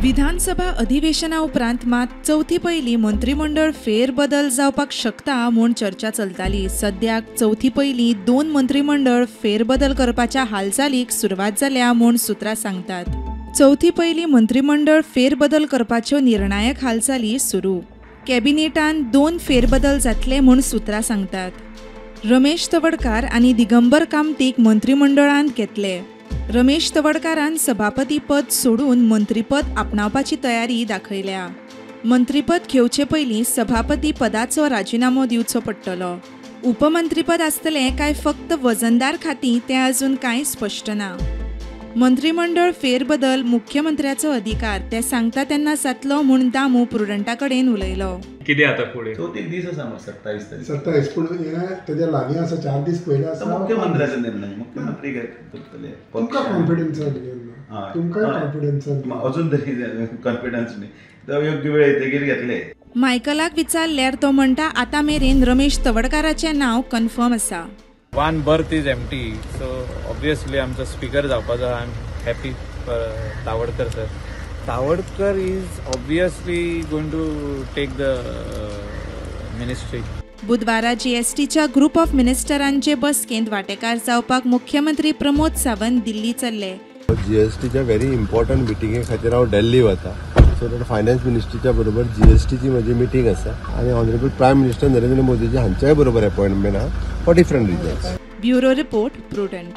विधानसभा अधिवेशना उपरांत मात चवथी पयलीं मंत्रीमंडळ फेरबदल जावपाक शकता म्हूण चर्चा चलताली. सद्याक चवथी पयलीं 2 मंत्रीमंडळ फेरबदल करपाच्या हालचालीक सुरवात जाल्या म्हूण सुत्रां सांगतात. चवथी पयलीं मंत्रीमंडळ फेरबदल करपाच्यो निर्णायक हालचाली सुरू. कॅबिनेटान 2 फेरबदल जातले म्हूण सुत्रां सांगतात. रमेश तवडकार आनी दिगंबर कामतीक मंत्रीमंडळांत घेतले. रमेश तवडकारान सभापती पद सोडून मंत्रीपद आपणावपाची तयारी दाखयल्या. मंत्रीपद घेवचे पयलीं सभापती पदाचो राजिनामो दिवचो पडटलो. उपमंत्रीपद आसतलें काय फक्त वजनदार खातीं तें अजून कांय स्पश्ट ना. मंत्रीमंडळ फेरबदल मुख्यमंत्र्याचो अधिकार, ते सांगता तेन्ना जातलो म्हूण दामू प्रुडंटा कडेन उलयलो. कितें आतां फुडें चवथीक दीस आसा 27 तारीख 27, पूण हें तेज्या लागीं आसा, 4 दीस पयलीं आसा. मुख्यमंत्र्याचो निर्णय, मुख्यमंत्री करतले. तुमकां कॉन्फिडन्सान घेवन, तुमकां कॉन्फिडन्सान अजून तरी कॉन्फिडन्स न्ही, तो योग्य वेळ येतकीर घेतले. मायकलाक विचारल्यार तो म्हणटा आतां मेरेन रमेश तवडकाराचें नांव कन्फर्म आसा. 1 berth is empty, so obviously आमचो स्पीकर जावपाचो. I am happy for Tawadkar sir. Tawadkar is obviously going to take the ministry. बुधवारा जीएसटीच्या ग्रुप ऑफ मिनिस्टरांचे बसकेंत वांटेकार जावपाक मुख्यमंत्री प्रमोद सावंत दिल्ली चल्ले. जीएसटीच्या व्हेरी इम्पॉर्टंट मिटिंगे खातीर हांव दिल्ली वता. सो that finance मिनिस्ट्रीच्या बरोबर जीएसटीची म्हजी मिटींग आसा आनी ऑनरेबल प्रायम मिनिस्टर नरेंद्र मोदीजी हांच्याय बरोबर अपॉयंटमेंट आहा for different reasons. Bureau report, Prudent.